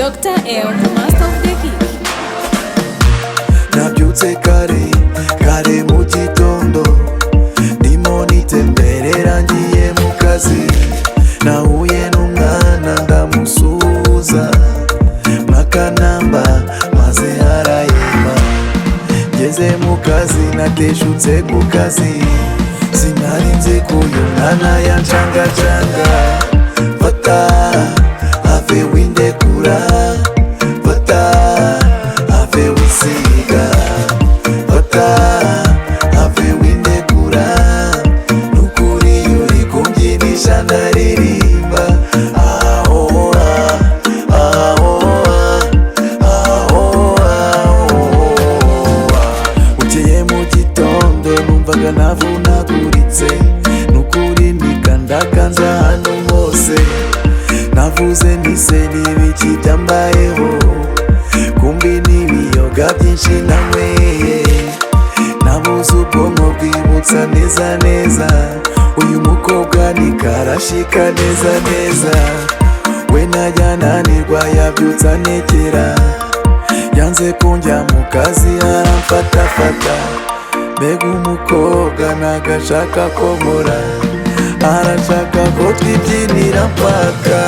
Dr. L, the master of the kick. Nabyutse kare kare mu gitondo, ndimo nitemberera ngiye mu kazi. Nahuye n'umwana ndamusuhuza, mwakanamba maze arayima. Ngeze mu kazi nateshutse ku kazi, sinari nzi ko uyu mwana yancangacanga. Fata have windekura, fata have wisiga, fata have windekura. Nukuri uri kumbyinisha ndaririmba ahoa ahoa ahoa ahoa. Bukeye mu gitondo numvaga navunaguritse, nukuri nikandakanze ahantu hose. Navuze nise n'ibiki byambayeho? Kumbi n'ibiyoga byinshi nanyweye. Nabuze ubwonko bwibutsa neza neza, uyu mukobwa ni karashika neza neza. We najya nanirwa yabyutsa anekera, yanze kunjya mu kazi aramfatafata. Mbega umukobwa nagashaka ko nkora, arashaka ko twibyinira mpaka.